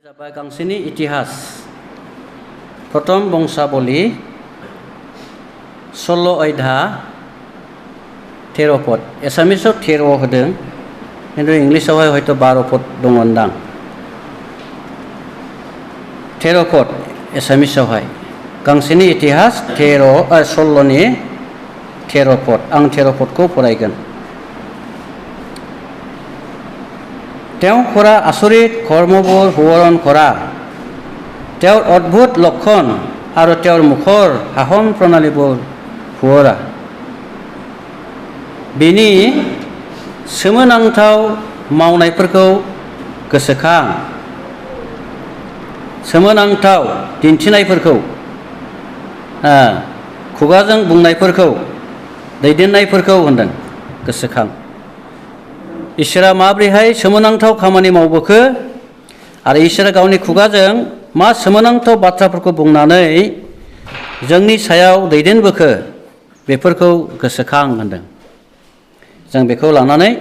जाबाय गांसेनि इतिहास प्रथम बंशावली 16 अध्याय 13 पद एसामिसाव 13 होदों किन्तु इंलिसावहाय हयथ' 12 पद दंमोनदां 13 पद एसामिसावहाय गांसेनि इतिहास 16 नि 13 पद आं 13 पदखौ फरायगोन। তেওঁ কৰা আচৰিত কৰ্মবোৰ সোঁৱৰণ কৰা, তেওঁৰ অদ্ভুত লক্ষণ আৰু তেওঁৰ মুখৰ শাসন প্ৰণালীবোৰ সোঁৱৰা। बिनि सोमोनांथाव मावनायफोरखौ गोसोखां, सोमोनांथाव दिन्थिनायफोरखौ, खुगाजों बुंनायफोरखौ, दैदेननायफोरखौ होनदों गोसोखां। इसोरा माब्रैहाय सोमोनांथाव खामानि मावबोखो आरो इसोरा गावनि खुगाजों मा सोमोनांथाव बाथ्राफोरखौ बुंनानै जोंनि सायाव दैदेनबोखो बेफोरखौ गोसोखां होनदों। जों बेखौ लानानै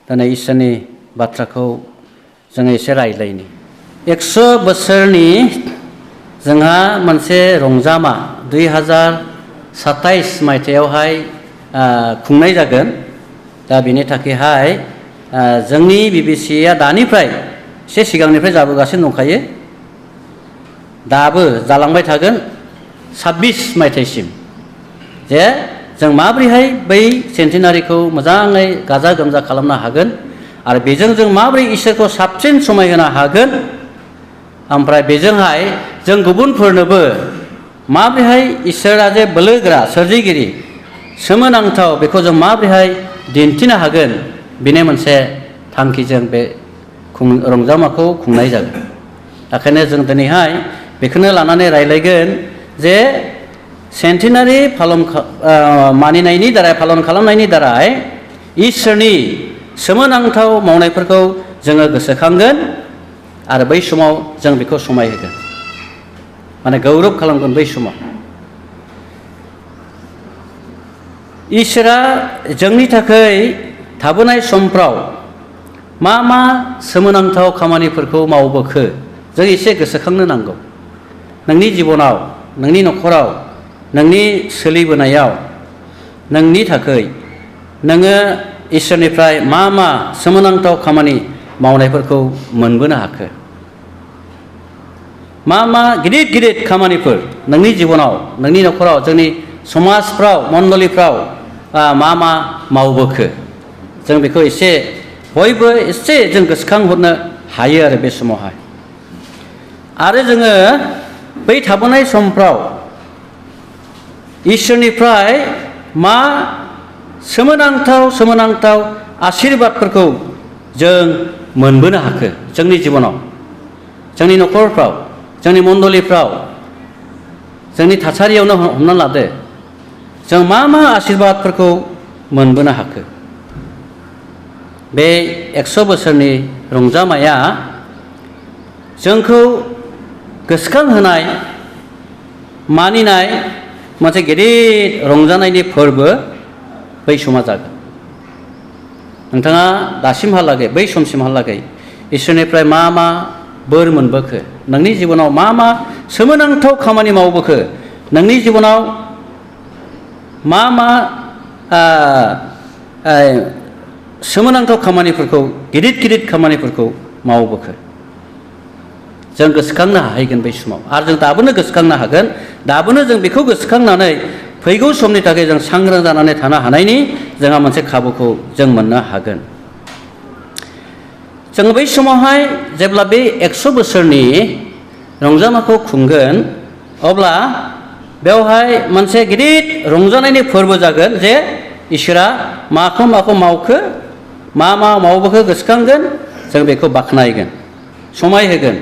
दिनै इसोरनि बाथ्राखौ जों एसे रायज्लायनि। 100 बोसोरनि जोंहा मोनसे रंजामा 2027 मायथाइयावहाय खुंनाय जागोन। दा बेनि थाखायहाय जोंनि बिबिसिआ दानिफ्राय एसे सिगांनिफ्राय जाबोगासिनो दंखायो, दाबो जालांबाय थागोन 26 मायथाइसिम जे जों माब्रैहाय बै सेन्टिनारिखौ मोजाङै गाजा गोमजा खालामनो हागोन आरो बेजों जों माब्रै इसोरखौ साबसिन समायहोनो हागोन, ओमफ्राय बेजोंहाय जों गुबुनफोरनोबो माब्रैहाय इसोरा जे बोलोगोरा सोरजिगिरि सोमोनांथाव बेखौ जों माब्रैहाय दिन्थिनो हागोन, बेनि मोनसे थांखिजों बे रंजामाखौ खुंनाय जागोन। ओंखायनो जों दिनैहाय बेखौनो लानानै रायज्लायगोन जे सेन्टिनारि मानिनायनि दारै पालन खालामनायनि दारै इसोरनि सोमोनांथाव मावनायफोरखौ जोङो गोसोखांगोन आरो बै समाव जों बेखौ समायहोगोन, माने गौरब खालामगोन बै समाव। इसोरा जोंनि थाखाय थाबोनाय समफ्राव मा मा सोमोनांथाव खामानिफोरखौ मावबोखो जों एसे गोसोखांनो नांगौ। नोंनि जिबनाव, नोंनि न'खराव, नोंनि सोलिबोनायाव नोंनि थाखाय नोङो इसोरनिफ्राय मा मा सोमोनांथाव खामानि मावनायफोरखौ मोनबोनो हाखो, मा मा गिदिर गिदिर खामानिफोर नोंनि जिबनाव, नोंनि न'खराव, जोंनि समाजफ्राव, मण्डलिफ्राव मा मा मावबोखो जों बेखौ एसे बयबो एसे जों गोसोखांहरनो हायो आरो बे समावहाय। आरो जोङो बै थाबोनाय समफ्राव इसोरनिफ्राय मा सोमोनांथाव आशीर्बादफोरखौ जों मोनबोनो हाखो जोंनि जिबनाव, जोंनि न'खरफ्राव, जोंनि मण्डलिफ्राव, जोंनि थासारियावनो हमना लादो जों मा मा आशीर्बादफोरखौ मोनबोनो हाखो। बे 100 बोसोरनि रंजामाया जोंखौ गोसोखांहोनाय, मानिनाय मोनसे गिदिर रंजानायनि फोरबो बै समा जागोन। नोंथाङा दासिमहालागै बै समसिमहालागै इसोरनिफ्राय मा मा बोर मोनबोखो, नोंनि जिबनाव मा मा सोमोनांथाव खामानि मावबोखो, नोंनि जिबनाव मा मा सोमोनांथाव खामानिफोरखौ, गिदिर गिदिर खामानिफोरखौ मावबोखो जों गोसोखांनो हाहैगोन बै समाव। आरो जों दाबोनो गोसोखांनो हागोन, दाबोनो जों बेखौ गोसोखांनानै फैगौ समनि थाखाय जों सांग्रां जानानै थानो हानायनि जोंहा मोनसे खाबुखौ जों मोननो हागोन। जों बै समावहाय जेब्ला बे 100 बोसोरनि रंजामाखौ खुंगोन अब्ला बेवहाय मोनसे गिदिर रंजानायनि फोरबो जागोन जे इसोरा माखौ माखौ मावखो, मा मा मावबोखो गोसोखांगोन, जों बेखौ बाख्नायगोन, समायहोगोन,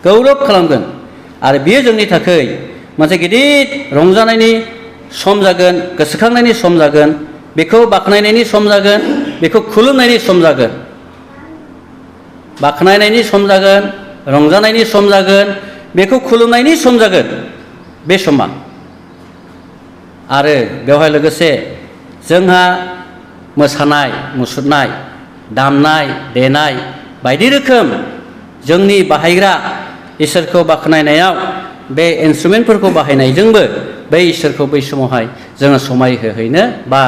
गौरब खालामगोन आरो बेयो जोंनि थाखाय मोनसे गिदिर रंजानायनि सम जागोन, गोसोखांनायनि सम जागोन, बेखौ बाख्नायनायनि सम जागोन, बेखौ खुलुमनायनि सम जागोन, बाख्नायनायनि सम जागोन, रंजानायनि सम जागोन, बेखौ खुलुमनायनि सम जागोन बे समा। आरो बेवहाय लोगोसे जोंहा मोसानाय मुसुरनाय, दामनाय देनाय बायदि रोखोम जोंनि बाहायग्रा इसोरखौ बाख्नायनायाव बे इन्सट्रुमेन्टफोरखौ बाहायनायजोंबो बै इसोरखौ बै समावहाय जोङो समायहोहैनो बा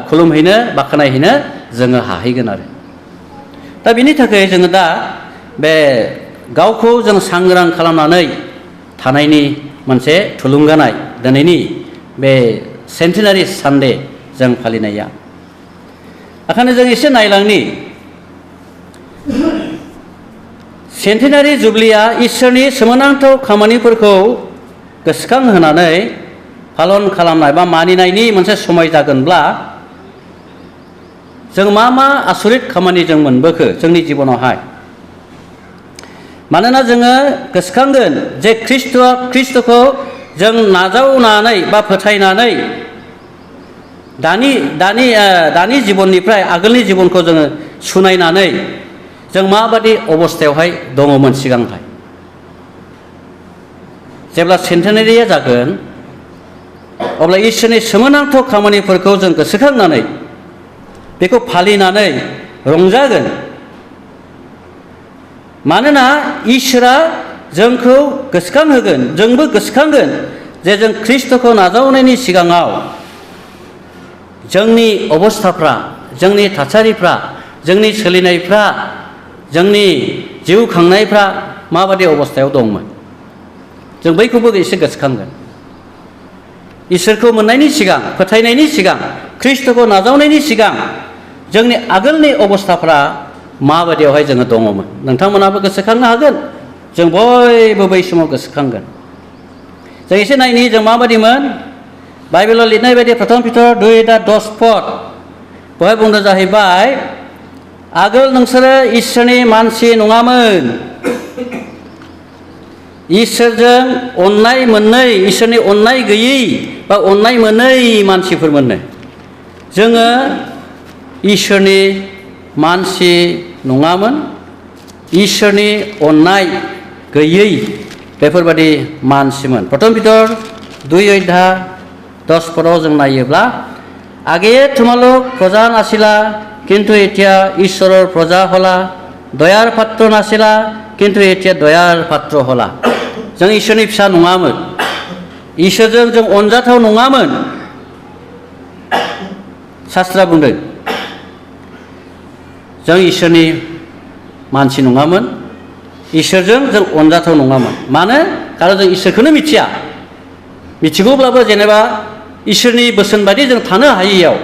खुलुमहैनो बाख्नायहैनो जोङो हाहैगोन आरो। दा बिनि थाखाय जोङो दा बे गावखौ जों सांग्रां खालामनानै थानायनि मोनसे थुलुंगानाय दिनैनि बे सेन्टिनारि सानडे जों फालिनाया। ओंखायनो जों एसे नायलांनि सेन्टिनारि जुबलिया इसोरनि सोमोनांथाव खामानिफोरखौ गोसोखांहोनानै पालन खालामनाय बा मानिनायनि मोनसे समाय जागोनब्ला जों मा मा आसरित खामानि जों मोनबोखो जोंनि जिबनावहाय। मानोना जोङो गोसोखांगोन जे ख्रिस्ट'खौ जों नाजावनानै बा फोथायनानै दानि जिबननिफ्राय आगोलनि जिबनखौ जोङो सुनायनानै जों माबादि अबस्थायावहाय दङमोन सिगांहाय। जेब्ला सेन्टिनारिया जागोन अब्ला इसोरनि सोमोनांथाव खामानिफोरखौ जों गोसोखांनानै बेखौ फालिनानै रंजागोन। मानोना इसोरा जोंखौ गोसोखांहोगोन, जोंबो गोसोखांगोन जे जों ख्रिस्ट'खौ नाजावनायनि सिगाङाव जोंनि अबस्थाफ्रा, जोंनि थासारिफ्रा, जोंनि सोलिनायफ्रा, जोंनि जिउ खांनायफ्रा माबादि अबस्थायाव दंमोन। जों बैखौबो एसे गोसोखांगोन। इसोरखौ मोननायनि सिगां, फोथायनायनि सिगां, ख्रिस्ट'खौ नाजावनायनि सिगां जोंनि आगोलनि अबस्थाफ्रा माबादियावहाय जोङो दङमोन। नोंथांमोनाबो गोसोखांनो हागोन, जों बयबो बै समाव गोसोखांगोन। जों एसे नायनि जों माबादिमोन। बाइबेलाव लिरनाय बायदि प्रथम पितर 2:10 बेवहाय बुंदों जाहैबाय, आगोल नोंसोरो इसोरनि मानसि नङामोन। इसोरजों अननाय मोनै, इसोरनि अननाय गैयै बा अननाय मोनै मानसिफोरमोननो। जोङो इसोरनि मानसि नङामोन, इसोरनि अननाय गैयै बेफोरबादि मानसिमोन। प्रथम पितर 2:10 जों नायोब्ला, आगे तुम्हालोक प्रजा नासिला किन्तु एतिया ईश्वरर प्रजा हला, दयार पात्र नासिला किन्तु एतिया दयार पात्र हला। जों इसोरनि फिसा नङामोन, इसोरजों जों अनजाथाव नङामोन। शास्त्रा बुंदों जों इसोरनि मानसि नङामोन, इसोरजों जों अनजाथाव नङामोन। मानो? खारन जों इसोरखौनो मिथिया। मिथिगौब्लाबो जेनेबा इसोरनि बोसोन बायदि जों थानो हायैयाव,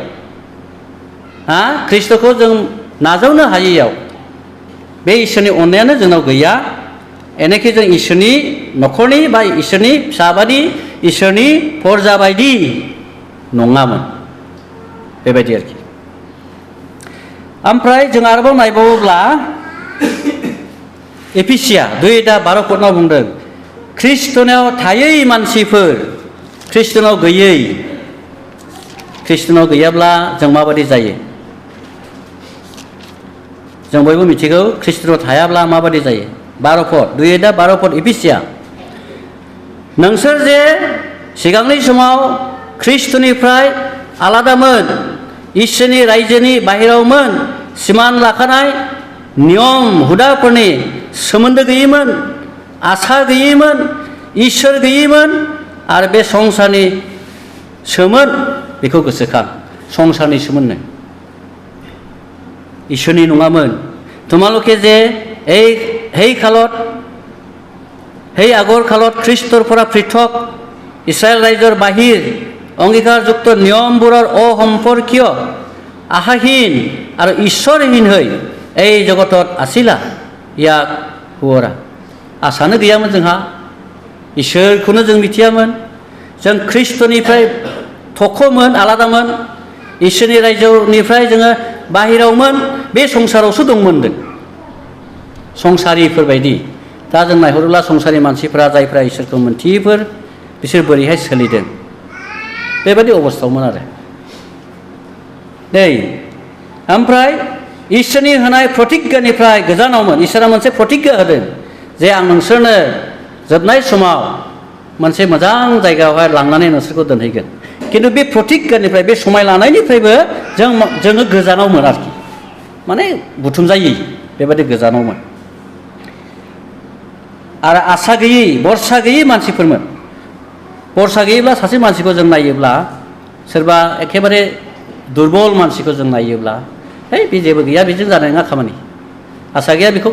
ख्रिस्ट'खौ जों नाजावनो हायैयाव बे इसोरनि अननायानो जोंनाव गैया। एनेखे जों इसोरनि न'खरनि बा इसोरनि फिसाबादि, इसोरनि फरजा बायदि नङामोन। बेबायदि आरोखि। ओमफ्राय जों आरोबाव नायबावोब्ला एफिसिया 2:12 बुंदों, ख्रिस्ट'नाव थायै मानसिफोर, ख्रिस्ट'नाव गैयै। ख्रिस्ट'नाव गैयाब्ला जों माबादि जायो? जों बयबो मिथिगौ ख्रिस्ट'नाव थायाब्ला माबादि जायो। 2:12 एफिसिया, नोंसोर जे सिगांनि समाव ख्रिस्ट'निफ्राय आलादामोन, इसोरनि रायजोनि बाहेरावमोन, सिमान लाखानाय नियम हुदाफोरनि सोमोन्दो गैयैमोन, आसा गैयैमोन, इसोर गैयैमोन आरो बे संसारनि सोमोन, बेखौ गोसोखां। संसारनि सोमोन्दो इसोरनि नङामोन। তোমালোকে যে সেই কালত, সেই আগৰ কালত খ্ৰীষ্টৰ পৰা পৃথক ইছৰাইল ৰাজ্যৰ বাহিৰ অংগীকাৰযুক্ত নিয়মবোৰৰ অসম্পৰ্কীয়, আশাহীন আৰু ঈশ্বৰহীন হৈ এই জগতত আছিলা। ইয়াক শুৱৰা। आसानो गैयामोन जोंहा, इसोरखौनो जों मिथियामोन। जों ख्रिस्ट'निफ्राय थख'मोन, आलादामोन। इसोरनि रायजोनिफ्राय जोङो बाहेरावमोन, बे संसारावसो दंमोन जों, संसारिफोरबायदि। दा जों नायहरोब्ला संसारि मानसिफ्रा, जायफ्रा इसोरखौ मोनथियैफोर, बिसोर बोरैहाय सोलिदों, बेबायदि अबस्थायावमोन आरो। ओमफ्राय इसोरनि होनाय प्रतिज्ञानिफ्राय गोजानावमोन। इसोरा मोनसे प्रतिज्ञा होदों जे आं नोंसोरनो जोबनाय समाव मोनसे मोजां जायगायावहाय लांनानै नोंसोरखौ दोनहैगोन। किन्तु बे प्रतिज्ञानिफ्राय, बे समाय लानायनिफ्रायबो जोङो गोजानावमोन आरोखि। माने बुथुमजायै बेबायदि गोजानावमोन। आरो आसा गैयै बरसा गैयै मानसिफोरमोन। बरसा गैयैब्ला सासे मानसिखौ जों नायोब्ला सोरबा एखेबारे दुरबल मानसिखौ जों नायोब्ला है बे जेबो गैया बेजों जानाय नङा खामानि, आसा गैया बेखौ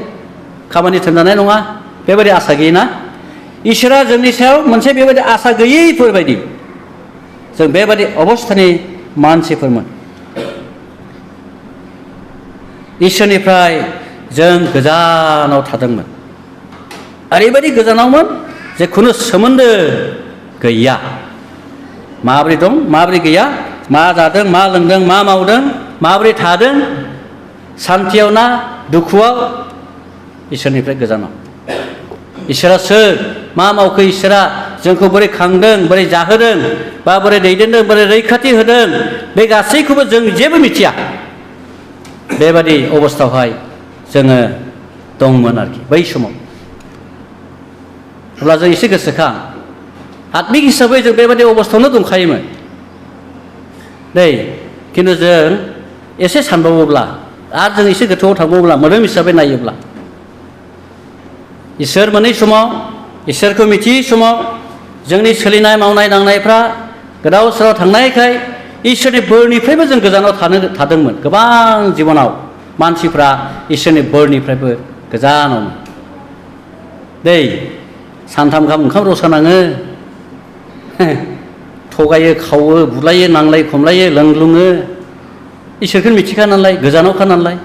खामानि थोनजानाय नङा, बेबायदि आसा गैयै ना। इसोरा जोंनि सायाव मोनसे बेबायदि आसा गैयैफोरबायदि जों बेबायदि अबस्थानि मानसिफोरमोन। इसोरनिफ्राय जों गोजानाव थादोंमोन, ओरैबायदि गोजानावमोन जे खुनु सोमोन्दो गैया। माबोरै दं माबोरै गैया, मा जादों मा लोंदों मा मावदों माबोरै थादों, सान्थियाव ना दुखुआव, इसोरनिफ्राय गोजानाव। इसोरा सोर, मा मावखो इसोरा, जोंखौ बोरै खांदों बोरै जाहोदों बा बोरै दैदेनदों बोरै रैखाथि होदों, बे गासैखौबो जों जेबो मिथिया। बेबादि अबस्थायावहाय जोङो दंमोन आरोखि बै समाव। अब्ला जों एसे गोसोखां, आत्मिक हिसाबै जों बेबादि अबस्थायावनो दंखायोमोन दै। खिन्थु जों एसे सानबावोब्ला आरो जों एसे गोथौआव थांबावोब्ला मोदोम हिसाबै नायोब्ला, इसोर मोनै समाव, इसोरखौ मिथियै समाव जोंनि सोलिनाय मावनाय दांनायफ्रा गोदाव सोराव थांनायखाय इसोरनि बोरनिफ्रायबो जों गोजानाव थादोंमोन। गोबां जिबनाव मानसिफ्रा इसोरनि बोरनिफ्रायबो गोजानावमोन दै। सानथाम गाहाम ओंखाम रसा नाङो, थगायो खावो बुलायो नांलाय खमलायो लोंग्लुङो, इसोरखौ मिथिखा नालाय गोजानावखा नालाय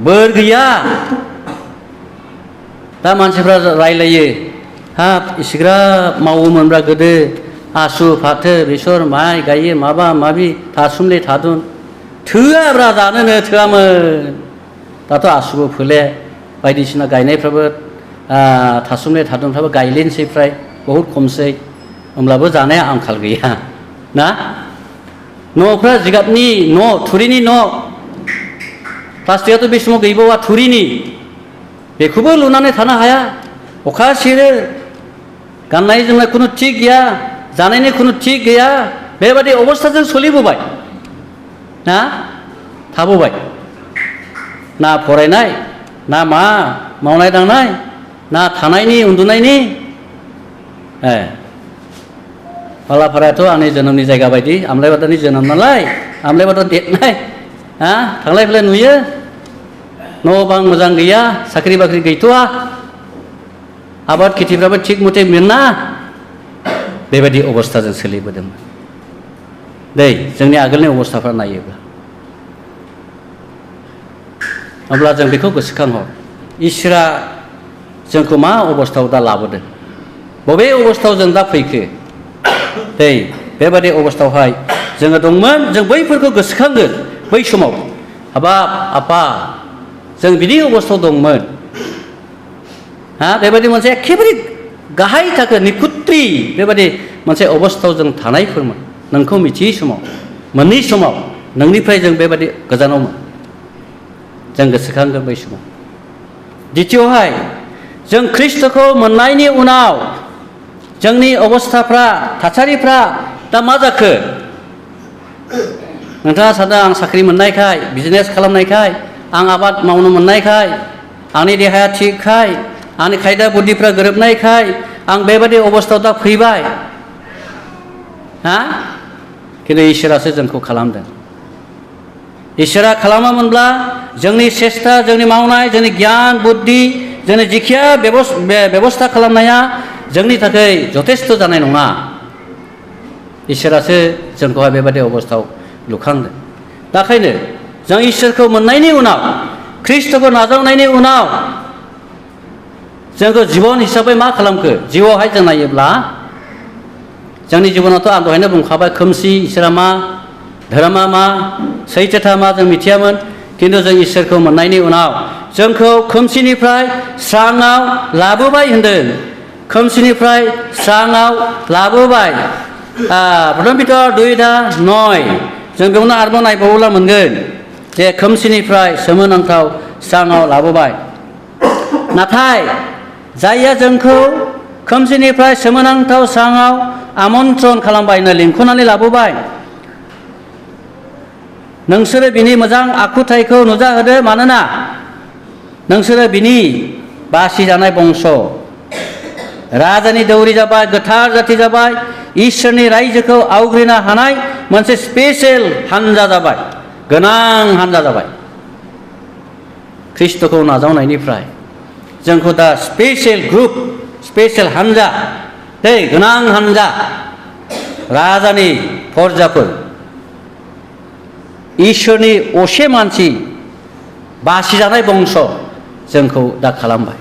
बोर गैया। दा मानसिफ्रा रायलायो, हाब इसिग्राब मावोमोनब्रा गोदो, आसु फाथो बेसर माइ गायो माबा माबि थासुमलि थादुन, थोआब्रा जानोनो थोआमोन। दाथ' आसुबो फोले बायदिसिना गायनायफ्राबो थासुमलि थादुनफ्राबो गायलेनसै, फ्राय बहुद खमसै, होमब्लाबो जानाया आंखाल गैया ना। न'फ्रा जिगाबनि न', थुरिनि न', प्लास्टिकआथ' बे समाव गैबावा थुरिनि, बेखौबो लुनानै थानो हाया, अखा सिरो, गाननाय जोमनाय खुनु थिग गैया, जानायनि खुनु थिग गैया, बेबादि अबस्थाजों सोलिबोबाय ना, थाबोबाय। ना फरायनाय ना मा मावनाय दांनाय, ना थानायनि उन्दुनायनि। बालाफारायाथ' आंनि जोनोमनि जायगा बायदि, आमलायबादानि जोनोम नालाय, आमलायबादा देरनाय, थांलाय फैलाय नुयो। न' बां मोजां गैया, साख्रि बाख्रि गैथ'वा, आबाद खेथिफ्राबो थिग मथे मोना, बेबायदि अबस्थाजों सोलिबोदोंमोन दै जोंनि आगोलनि अबस्थाफ्रा नायोब्ला। अब्ला जों बेखौ गोसोखांहर, इसोरा जोंखौ मा अबस्थायाव दा लाबोदों, बबे अबस्थायाव जों दा फैखो दै। बेबादि अबस्थायावहाय जोङो दंमोन, जों बैफोरखौ गोसोखांगोन। बै समाव हाबाब आफा जों बिदि अबस्थायाव दंमोन, बेबायदि मोनसे एखेबारे गाहाय थाखो निखुत्रि बेबायदि मोनसे अबस्थायाव जों थानायफोरमोन। नोंखौ मिथियै समाव, मोननै समाव नोंनिफ्राय जों बेबायदि गोजानावमोन, जों गोसोखांगोन बै समाव। द्वितीयहाय जों ख्रिस्ट'खौ मोननायनि उनाव जोंनि अबस्थाफ्रा थासारिफ्रा दा मा जाखो। नोंथाङा सानदों आं साख्रि मोननायखाय, बिजनेस खालामनायखाय, आं आबाद मावनो मोननायखाय, आंनि देहाया थिगखाय, आंनि खायदा बुद्धिफ्रा गोरोबनायखाय आं बेबायदि अबस्थायाव दा फैबाय। खिन्थु इसोरासो जोंखौ खालामदों। इसोरा खालामामोनब्ला जोंनि सेस्था, जोंनि मावनाय, जोंनि गियान बुद्धि, जोंनि जिखिया बेबस्था खालामनाया जोंनि थाखाय जथेस्थ' जानाय नङा। इसोरासो जोंखौहाय बेबायदि अबस्थायाव लुखांदों। दाखायनो जों इसोरखौ मोननायनि उनाव, ख्रिस्ट'खौ नाजावनायनि उनाव जोंखौ जिबन हिसाबै मा खालामखो। जिउआवहाय जों नायोब्ला जोंनि जिबनावथ' आं दहायनो बुंखाबाय, खोमसि, इसोरा मा, धोरोमा मा, सैथोथा मा जों मिथियामोन। खिन्थु जों इसोरखौ मोननायनि उनाव जोंखौ खोमसिनिफ्राय स्राङाव लाबोबाय होनदों। खोमसिनिफ्राय स्राङाव लाबोबाय। प्रथम पितर 2:9 जों बेयावनो आरोबाव नायबावोब्ला मोनगोन जे खोमसिनिफ्राय सोमोनांथाव स्राङाव लाबोबाय। नाथाय जायया जोंखौ खोमसिनिफ्राय सोमोनांथाव स्राङाव आमन्त्रन खालामबायनो, लिंख'नानै लाबोबाय, नोंसोरो बिनि मोजां आखुथायखौ नुजाहोदो, मानोना नोंसोरो बिनि बासिजानाय बंस, राजानि दौरि जाबाय, गोथार जाथि जाबाय, इसोरनि रायजोखौ आवग्रिनो हानाय मोनसे स्पेशल हानजा जाबाय, गोनां हानजा जाबाय। ख्रिस्ट'खौ नाजावनायनिफ्राय जोंखौ दा स्पेशल ग्रुप, स्पेशल हानजा, गोनां हानजा, राजानि फरजाफोर, इसोरनि असे मानसि, बासिजानाय बंश जोंखौ दा खालामबाय।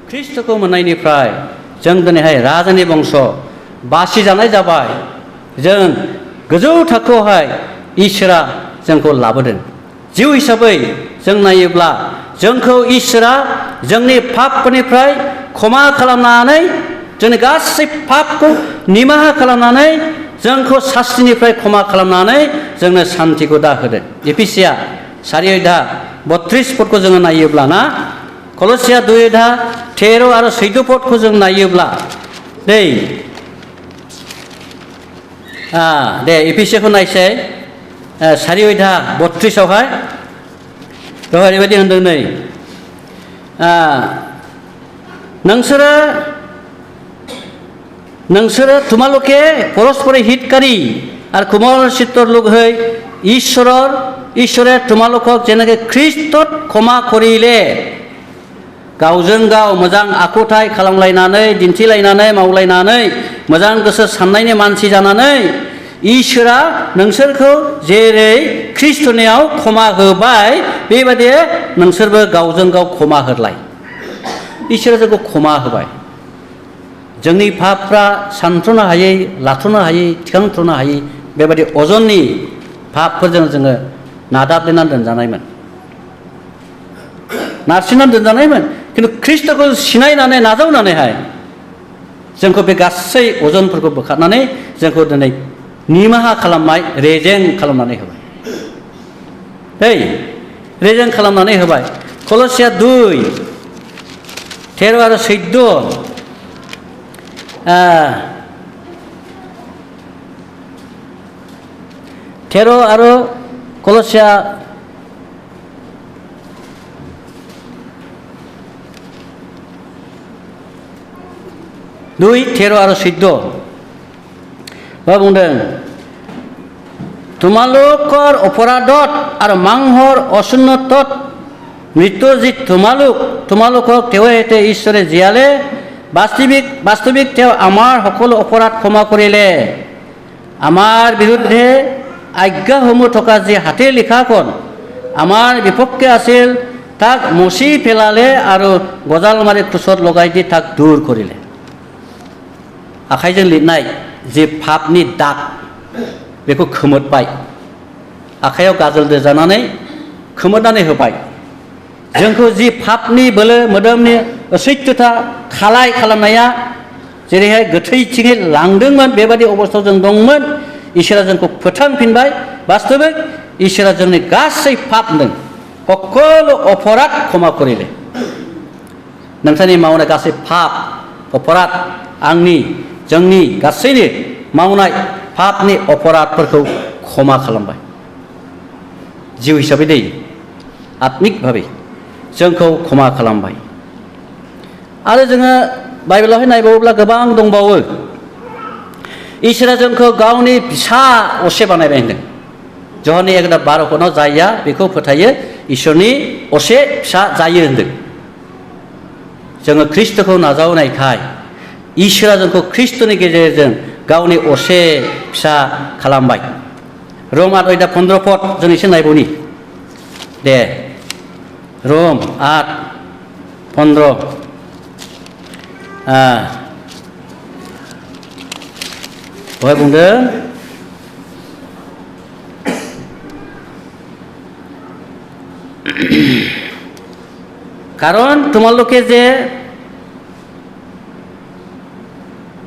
ख्रिस्ट'खौ मोननायनिफ्राय जों दिनैहाय राजानि बंश, बासिजानाय जाबाय। जों गोजौ थाखोआवहाय इसोरा जोंखौ लाबोदों। जिउ हिसाबै जों नायोब्ला जोंखौ इसोरा जोंनि पापफोरनिफ्राय क्षमा खालामनानै, जोंनि गासै पापखौ निमाहा खालामनानै, जोंखौ सास्तिनिफ्राय क्षमा खालामनानै जोंनो सान्तिखौ दा होदों। एफिसिया 4:32 पदखौ जोङो नायोब्ला ना, कलसिया 2:13 आरो 14 पदखौ जों नायोब्ला दे एफिसियाखौ नायसै 4:32आवहाय बेवहाय ओरैबायदि होनदों नै, नोंसोरो तुम्हालोके परस्पर हितकारी और कोमल चित्तर लोक है ईश्वरे तुम्हालोকক जेनेके ख्रिस्टत क्षमा करिले, गावजों गाव मोजां आखुथाय खालामलायनानै, दिन्थिलायनानै, मावलायनानै, मोजां गोसो साननायनि मानसि जानानै इसोरा नोंसोरखौ जेरै ख्रिस्टनियाव क्षमा होबाय, बेबायदि नोंसोरबो गावजों गाव क्षमा होलाय। इसोरा जोंखौ क्षमा होबाय। जोंनि पापफ्रा सानथ्र'नो हायै, लाथ्र'नो हायै, थिखांथ्र'नो हायै बेबायदि अजननि पापफोरजों जोङो नादाबलेनानै दोनजानायमोन, नारसिननानै दोनजानायमोन। खिन्थु ख्रिस्ट'खौ सिनायनानै, नाजावनानैहाय जोंखौ बे गासै अजनफोरखौ बोखारनानै जोंखौ दिनै निमाहा खालामनाय, रेजें खालामनानै होबाय। रेजें खालामनानै होबाय। कलसिया 2:13 आरो 14 13 आरो कलसिया 2:13 आरो 14 मा बुंदों? তোমালোকৰ অপৰাধত আৰু মাংসৰ অশূন্যতত মৃত্যু যি তোমালোকক তেওঁতে ঈশ্বৰে জীয়ালে, বাস্তৱিক তেওঁ আমাৰ সকলো অপৰাধ ক্ষমা কৰিলে। আমাৰ বিৰুদ্ধে আজ্ঞাসমূহ থকা যি হাতে লিখাখন আমাৰ বিপক্ষে আছিল, তাক মচি পেলালে আৰু গজাল মাৰি ক্ৰুচত লগাই দি তাক দূৰ কৰিলে। आखाइजों लिरनाय जे पापनि दाग बेखौ खोमोरबाय, आखाइयाव गाजोल दोजानानै खोमोरनानै होबाय। जोंखौ जि पापनि बोलो, मोदोमनि असैथ्यता खालाय खालामनाया जेरैहाय गोथैथिङै लांदोंमोन, बेबायदि अबस्थायाव जों दंमोन, इसोरा जोंखौ फोथांफिनबाय। बास्तबिक इसोरा जोंनि गासै पाप होनदों सकल अपराध क्षमा करिले। नोंथांनि मावनाय गासै पाप अपराध, आंनि जोंनि गासैनि मावनाय पापनि अपराधफोरखौ क्षमा खालामबाय। जिउ हिसाबै दै आत्मिक भाबै जोंखौ क्षमा खालामबाय। आरो जोङो बाइबेलावहाय नायबावोब्ला गोबां दंबावो। इसोरा जोंखौ गावनि फिसा असे बानायबाय होनदों। जहननि 1:12 जायहा बेखौ फोथायो इसोरनि असे फिसा जायो होनदों। जोङो ख्रिस्ट'खौ नाजावनायखाय इसोरा जोंखौ ख्रिस्ट'नि गेजेरजों गावनि असे फिसा खालामबाय। रम 8:15 पद जों एसे नायबावनि दे। रम 8:15 बहाय बुंदों कारण তোমালোকে যে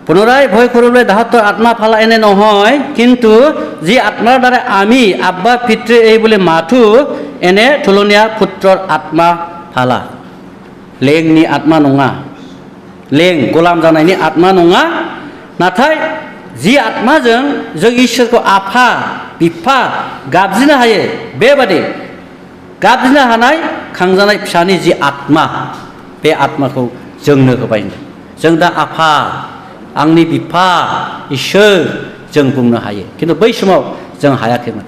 পুনরায় ভয় কৰিবলৈ তাহাঁতৰ আত্মা ফালা এনে নহয়, কিন্তু যি আত্মাৰ দ্বাৰা আমি আব্বা পিতৃ এই বুলি মাথো, এনে থুলনীয়া পুত্ৰৰ আত্মা ফালা। लेंनि आत्मा नङा, लें गलाम जानायनि आत्मा नङा, नाथाय जि आत्माजों जों इसोरखौ आफा बिफा गाबज्रिनो हायो, बेबादि गाबज्रिनो हानाय खांजानाय फिसानि जि आत्मा, बे आत्माखौ जोंनो होबाय। जों दा आफा आंनि बिफा इसोर जों बुंनो हायो खिन्थु बै समाव जों हायाखैमोन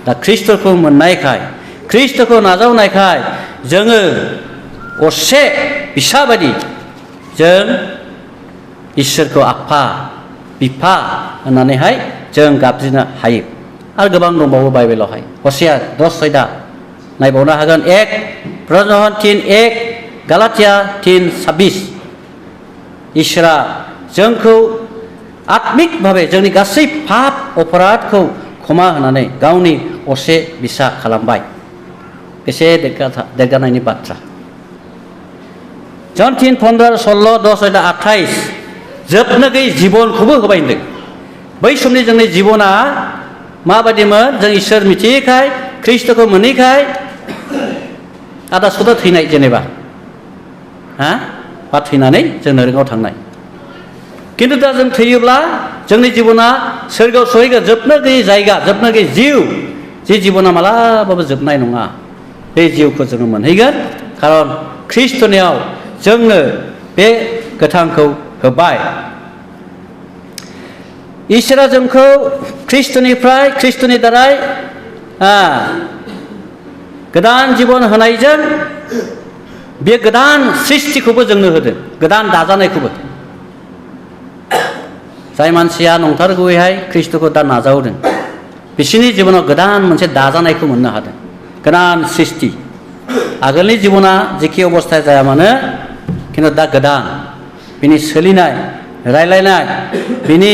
दा ख्रिस्ट'खौ मोननायखाय ख्रिस्ट'खौ नाजावनायखाय जोङो असे फिसा बायदि जों इसोरखौ आफा बिफा होननानैहाय जों गाबज्रिनो हायो आरो गोबां दंबावो बाइबेलावहाय हसिया 10:6 नायबावनो हागोन 1 प्रजन 3:1 गालातिया 3:26 इसोरा जोंखौ आत्मिक भाबे जोंनि गासै पाप अपराधखौ क्षमा होनानै गावनि असे बिसा खालामबाय बेसे देरगानायनि बाथ्रा जन 3:15 16 10 28 जोबनो गैयै जिबनखौबो होबाय होनदों बै समनि जोंनि जिबना माबायदिमोन जों इसोर मिथियैखाय ख्रिस्ट'खौ मोनैखाय आदा सुदा थैनाय जेनेबा बा थैनानै जों नोरगाव थांनाय किन्तु दा जों थैयोब्ला जोंनि जिबना सोरगोआव सहैगोन जोबनो गैयै जायगा जोबनो गैयै जिउ जे जिबना मालाबाबो जोबनाय नङा बे जिउखौ जोङो मोनहैगोन खारन ख्रिस्ट'नियाव जोंनो बे गोथांखौ होबाय इसोरा जोंखौ ख्रिस्ट'नि दारै गोदान जिबन होनायजों बे गोदान सृष्टिखौबो जोंनो होदों गोदान दाजानायखौबो जाय मानसिया नंथारगौयैहाय ख्रिस्ट'खौ दा नाजावदों बिसोरनि जिबनाव गोदान मोनसे दाजानायखौ मोननो हादों गोदान सृष्टि आगोलनि जिबना जेखि अबस्थाया जाया मानो खिन्थु दा गोदान बिनि सोलिनाय रायलायनाय बिनि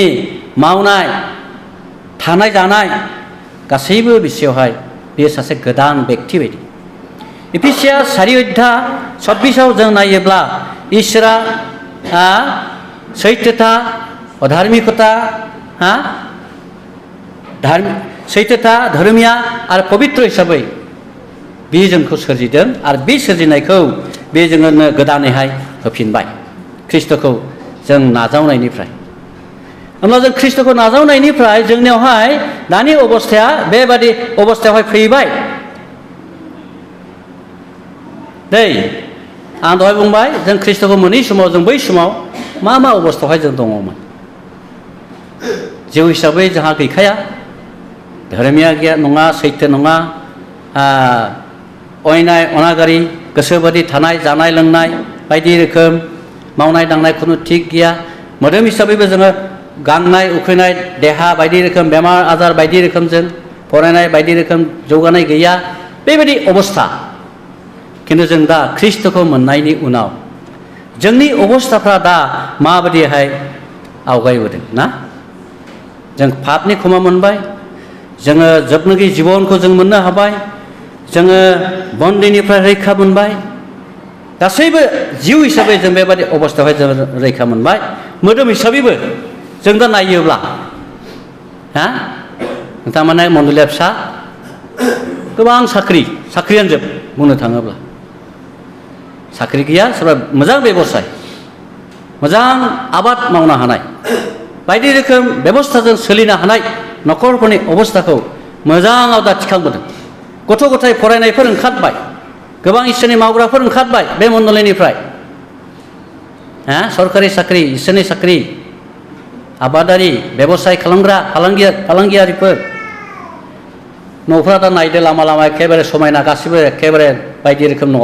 मावनाय थानाय जानाय गासैबो बिसोरावहाय बेयो सासे गोदान बेक्ति बायदि एफिसिया 4:26 जों नायोब्ला इसोरा सैथोथा अधार्मिकता सैथोथा धर्मिया आरो पबित्र हिसाबै बे जोंखौ सोरजिदों आरो बे सोरजिनायखौ बे जोंनो गोदानैहाय होफिनबाय ख्रिस्ट'खौ जों नाजावनायनिफ्राय होमब्ला जों ख्रिस्ट'खौ नाजावनायनिफ्राय जोंनियावहाय दानि अबस्थाया बेबादि अबस्थायावहाय फैबाय दै आं दहाय बुंबाय जों ख्रिस्ट'खौ मोनै समाव जों बै समाव मा अबस्थायावहाय जों दङमोन जिउ हिसाबै जोंहा गैखाया धोरोमिया गैया नङा सैथो नङा अयनाय अनागारि गोसोबादि थानाय जानाय लोंनाय बायदि रोखोम मावनाय दांनाय खुनु थिग गैया मोदोम हिसाबैबो जोङो गांनाय उखैनाय देहा बायदि रोखोम बेमार आजार बायदि रोखोमजों फरायनाय बायदि रोखोम जौगानाय गैया बेबायदि अबस्था किन्तु जों दा ख्रिस्ट'खौ मोननायनि उनाव जोंनि अबस्थाफ्रा दा माबायदिहाय आवगायबोदों ना जों पापनि क्षमा मोनबाय जोङो जोबनो गैयै जिबनखौ जों मोननो हाबाय जोङो बन्दिनिफ्राय रैखा मोनबाय गासैबो जिउ हिसाबै जों बेबादि अबस्थायावहाय जों रैखा मोनबाय मोदोम हिसाबैबो जों दा नायोब्ला नोंथांमोना मण्डलिया फिसा गोबां साख्रियानो जोब बुंनो थाङोब्ला साख्रि गैया सोरबा मोजां बेबसाय मोजां आबाद मावनो हानाय बायदि रोखोम बेबस्थाजों सोलिनो हानाय न'खरफोरनि अबस्थाखौ मोजाङाव दा थिखांबोदों गथ' गथाय फरायनायफोर ओंखारबाय गोबां इसोरनि मावग्राफोर ओंखारबाय बे मण्डलिनिफ्राय सरकारि साख्रि इसोरनि साख्रि आबादारि बेबसाय खालामग्रा फालांगियारिफोर न'फ्रा दा नायदो लामा एखेबारे समायना गासिबो एखेबारे बायदि रोखोम न'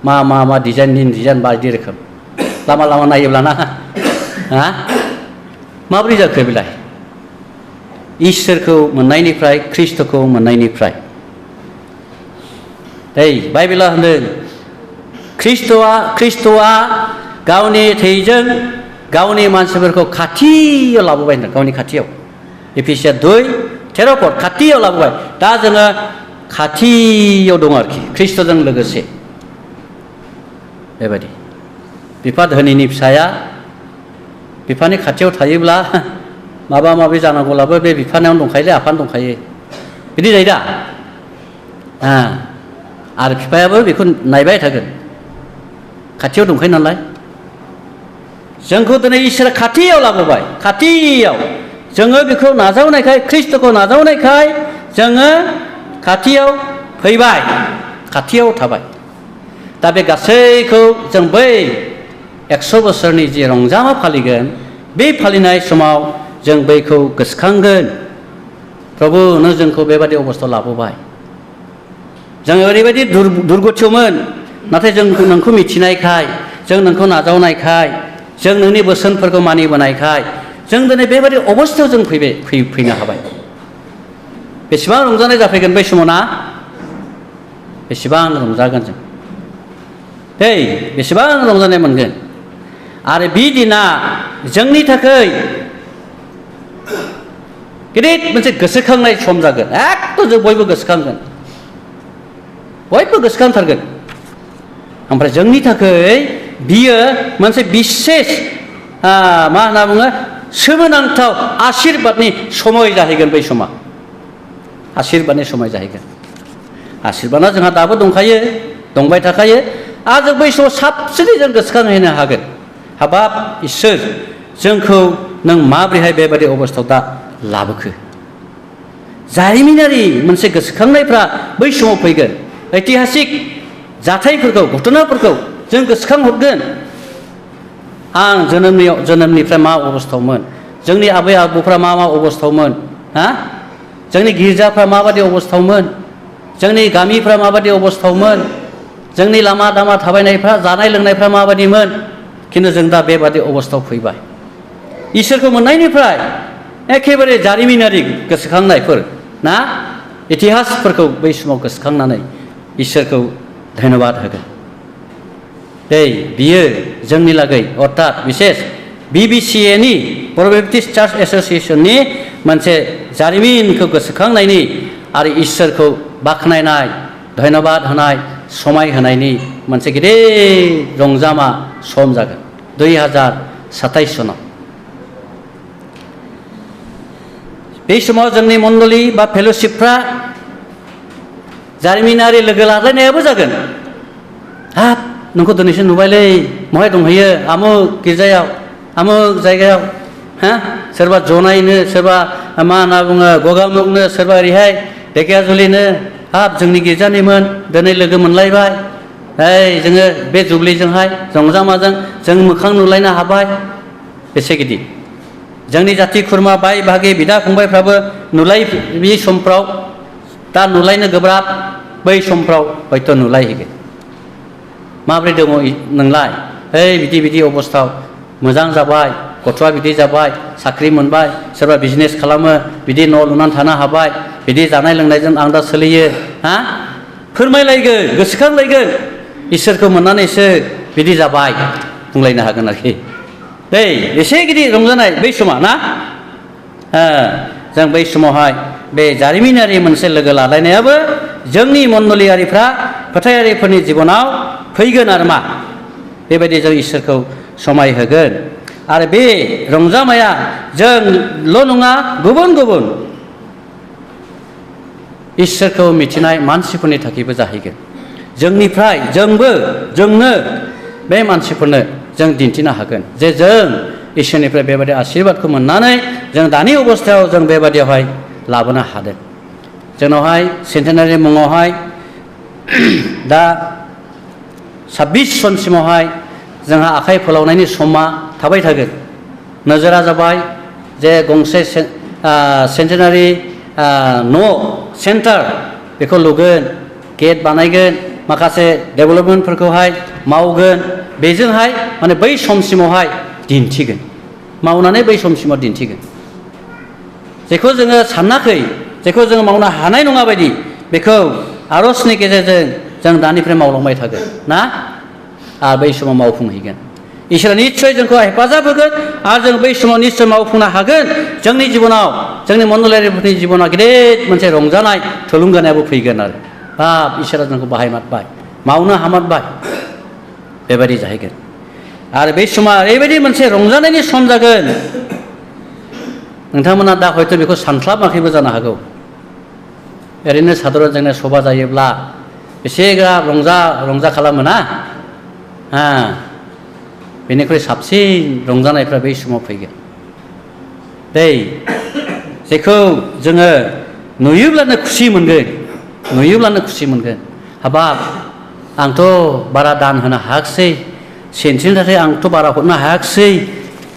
मा डिजाइन बायदि रोखोम लामा नायोब्लाना माबोरै जाखो बेलाय इसोरखौ मोननायनिफ्राय ख्रिस्ट'खौ मोननायनिफ्राय बाइबेला होनदों ख्रिस्ट'आ गावनि थैजों गावनि मानसिफोरखौ खाथियाव लाबोबाय होनदों गावनि खाथियाव एफिसिया 2:13 खाथियाव लाबोबाय दा जोङो खाथियाव दं आरोखि ख्रिस्ट'जों लोगोसे बेबायदि बिफा धोनिनि फिसाया बिफानि खाथियाव थायोब्ला माबा माबि जानांगौब्लाबो बे बिफानावनो दंखायोलै आफानो दंखायो बिदि जायो दा आरो बिफायाबो बेखौ नायबाय थागोन खाथियाव दंखायो नालाय जोंखौ दिनै इसोरा खाथियाव लाबोबाय खाथियाव जोङो बेखौ नाजावनायखाय ख्रिस्ट'खौ नाजावनायखाय जोङो खाथियाव फैबाय खाथियाव थाबाय दा बे गासैखौ जों बै 100 बोसोरनि जे रंजामा फालिगोन बे फालिनाय समाव जों बैखौ गोसोखांगोन प्रभु नों जोंखौ बेबादि अबस्थायाव लाबोबाय जों ओरैबायदि दुर्गतियावमोन नाथाय जों नोंखौ मिथिनायखाय जों नोंखौ नाजावनायखाय जों नोंनि बोसोनफोरखौ मानिबोनायखाय जों दिनै बेबादि अबस्थायाव जों फैनो हाबाय बेसेबां रंजानाय जाफैगोन बै समाव ना बेसेबां रंजागोन जों बेसेबां रंजानाय मोनगोन आरो बे दिना जोंनि थाखाय गिदिर मोनसे गोसोखांनाय सम जागोन एकदम जों बयबो गोसोखांगोन बयबो गोसोखांथारगोन ओमफ्राय जोंनि थाखाय बियो मोनसे बिसेस मा होनना बुङो सोमोनांथाव आशीर्बादनि समय जाहैगोन बै समा आशीर्बादनि समय जाहैगोन आशीर्बादा जोंहा दाबो दंखायो दंबाय थाखायो आरो जों बै समाव साबसिनै जों गोसोखांहैनो हागोन हाबाब इसोर जोंखौ नों माबोरैहाय बेबादि अबस्थायाव दा लाबोखो जारिमिनारि मोनसे गोसोखांनायफ्रा बै समाव फैगोन ऐतिहासिक जाथायफोरखौ घटनाफोरखौ जों गोसोखांहरगोन आं जोनोमनिफ्राय मा अबस्थायावमोन जोंनि आबै आबौफ्रा मा अबस्थायावमोन जोंनि गिर्जाफ्रा माबादि अबस्थायावमोन जोंनि गामिफ्रा माबादि अबस्थायावमोन जोंनि लामा दामा थाबायनायफ्रा जानाय लोंनायफ्रा माबादिमोन खिन्थु जों दा बेबादि अबस्थायाव फैबाय इसोरखौ मोननायनिफ्राय एखेबारे जारिमिनारि गोसोखांनायफोर ना इतिहासफोरखौ बै समाव गोसोखांनानै इसोरखौ धन्यबाद होगोन बियो जोंनि लागै अर्थात बिसेस BBCAनि बर' बेप्टिस्ट चार्च एस'सिएशननि मोनसे जारिमिनखौ गोसोखांनायनि आरो इसोरखौ बाख्नायनाय धन्यबाद होनाय समाय होनायनि मोनसे गिदिर रंजामा सम जागोन 2027 सनाव बे समाव जोंनि मण्डली बा फेल'शिपफ्रा जारिमिनारि लोगो लालायनायाबो जागोन हाब नोंखौ दिनैसो नुबायलै महाय दंहैयो आमुक गिर्जायाव आमुक जायगायाव सोरबा जनायनो सोरबा मा होनना बुङो गगामुगनो सोरबा ओरैहाय ढेकियाजुलिनो हाब जोंनि गिर्जानिमोन दिनै लोगो मोनलायबाय जोङो बे जुब्लिजोंहाय रंजामाजों जों मोखां नुलायनो हाबाय बेसे गिदिर जोंनि जाथि खुरमा बाय बाहागि बिदा फंबायफ्राबो नुलाय बे समफ्राव दा नुलायनो गोब्राब बै समफ्राव हयथ' नुलायहैगोन माबोरै दङ नोंलाय बिदि अबस्थायाव मोजां जाबाय गथ'आ बिदि जाबाय साख्रि मोनबाय सोरबा बिजनेस खालामो बिदि न' लुनानै थानो हाबाय बिदि जानाय लोंनायजों आं दा सोलियो फोरमायलायगोन गोसोखांलायगोन इसोरखौ मोननानैसो बिदि जाबाय बुंलायनो हागोन आरोखि एसे गिदिर रंजानाय बै समा ना जों बै समावहाय बे जारिमिनारि मोनसे लोगो लालायनायाबो जोंनि मण्डलियारिफ्रा फोथायारिफोरनि जिबनाव फैगोन आरो मा बेबायदि जों इसोरखौ समाय होगोन आरो बे रंजानाया जोंल' नङा गुबुन गुबुन इसोरखौ मिथिनाय मानसिफोरनि थाखायबो जाहैगोन जोंनिफ्राय जोंनो बे मानसिफोरनो जों दिन्थिनो हागोन जे जों इसोरनिफ्राय बेबायदि आशीर्बादखौ मोननानै जों दानि अबस्थायाव जों बेबायदियावहाय लाबोनो हादों जोंनावहाय सेन्टेनारि मुङावहाय दा 26 सनसिमावहाय जोंहा आखाइ फोलावनायनि समा थाबाय थागोन नोजोरा जाबाय जे गंसे सेन्टेनारि न' सेन्टार बेखौ लुगोन गेट बानायगोन माखासे डेभेलपमेन्टफोरखौहाय मावगोन बेजोंहाय माने बै समसिमावहाय दिन्थिगोन मावनानै बै समसिमाव दिन्थिगोन जेखौ जोङो सानाखै जेखौ जोङो मावनो हानाय नङा बायदि बेखौ आर'जनि गेजेरजों जों दानिफ्राय मावलांबाय थागोन ना आरो बै समाव मावफुंहैगोन इसोरा निस्सय जोंखौ हेफाजाब होगोन आरो जों बै समाव निस्सय मावफुंनो हागोन जोंनि जिबनाव जोंनि मण्डलारिफोरनि जिबनाव गिदिर मोनसे रंजानाय थुलुंगानायाबो फैगोन आरो हाब इसोरा जोंखौ बाहायमारबाय मावनो हामारबाय बेबायदि जाहैगोन आरो बै समा ओरैबायदि मोनसे रंजानायनि सम जागोन नोंथांमोना दा हयथ' बेखौ सानस्लाबाखैबो जानो हागौ ओरैनो साधारन जोंना सभा जायोब्ला बेसे रंजा खालामो ना बेनिख्रुइ साबसिन रंजानायफ्रा बै समाव फैगोन जेखौ जोङो नुयोब्लानो खुसि मोनगोन हाबाब आंथ' बारा दान होनो हायाखिसै सेन्टिनि थाखाय आंथ' बारा हरनो हायाखिसै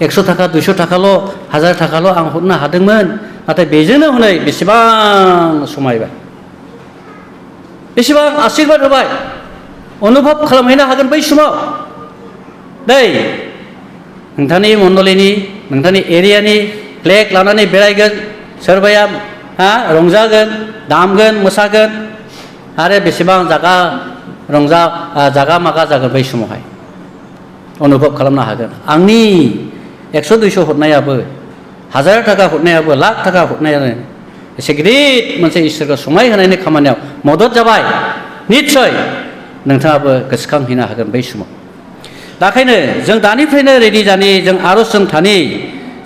100 थाखा 200 थाखाल' 1000 थाखाल' आं हरनो हादोंमोन नाथाय बेजोंनो हनै बेसेबां समायबाय बेसेबां आशीर्बाद होबाय अनुभब खालामहैनो हागोन बै समाव दै नोंथांनि मण्डलिनि नोंथांनि एरियानि फ्लेग लानानै बेरायगोन सोरबाया रंजागोन दामगोन मोसागोन आरो बेसेबां जागा मागा जागोन बै समावहाय अनुभब खालामनो हागोन आंनि 100-200 हरनायाबो 1000 थाखा हरनायाबो लाख थाखा हरनायानो एसे गिदिर मोनसे इसोरखौ समायहोनायनि खामानियाव मदद जाबाय निस्सय नोंथाङाबो गोसोखांहैनो हागोन बै समाव दा ओंखायनो जों दानिफ्रायनो रेडि जानि जों आर'जजों थानि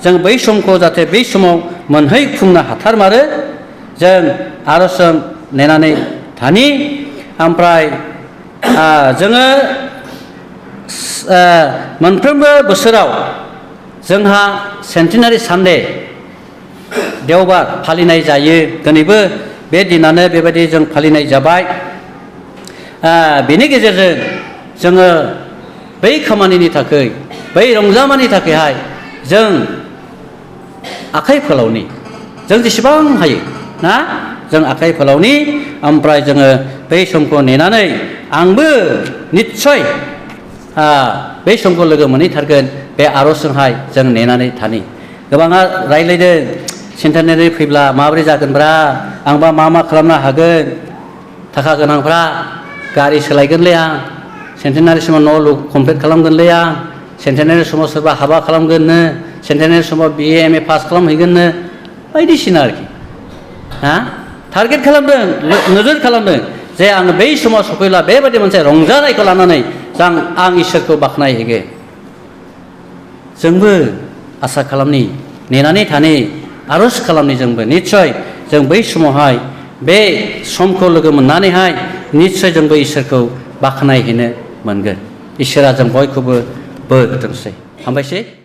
जों बै समखौ जाहाथे बै समाव मोनहैफुंनो हाथारमारो जों आर'जजों नेनानै थानि ओमफ्राय जोङो मोनफ्रोमबो बोसोराव जोंहा सेन्टिनारि सानडे देवबार फालिनाय जायो दिनैबो बे दिनानो बेबायदि जों फालिनाय जाबाय बेनि गेजेरजों जोङो बै खामानिनि थाखाय बै रंजामानि थाखायहाय जों आखाइ फोलावनि जों जेसेबां हायो ना जों आखाइ फोलावनि ओमफ्राय जोङो बै समखौ नेनानै आंबो निस्सय बै समखौ लोगो मोनहैथारगोन बे आर'जजोंहाय जों नेनानै थानि गोबाङा रायज्लायदों सेन्टिनारि फैब्ला माबोरै जागोनब्रा आंबा मा खालामनो हागोन थाखा गोनांफ्रा गारि सोलायगोनलै आं सेन्टिनारि समाव न' कमप्लिट खालामगोनलै आं सेन्टिनारि समाव सोरबा हाबा खालामगोननो सेन्टिनारि समाव BA MA पास खालामहैगोननो बायदिसिना आरोखि टारगेट खालामदों नोजोर खालामदों जे आं बै समाव सफैब्ला बेबायदि मोनसे रंजानायखौ लानानै आं इसोरखौ बाख्नायहैगोन जोंबो आसा खालामनि नेनानै थानि आर'ज खालामनि जोंबो निस्सय जों बै समावहाय बे समखौ लोगो मोननानैहाय निस्सय जोंबो इसोरखौ बाख्नायहैनो मोनगोन इसोरा जों बयखौबो बोर होथोंसै हामबायसै।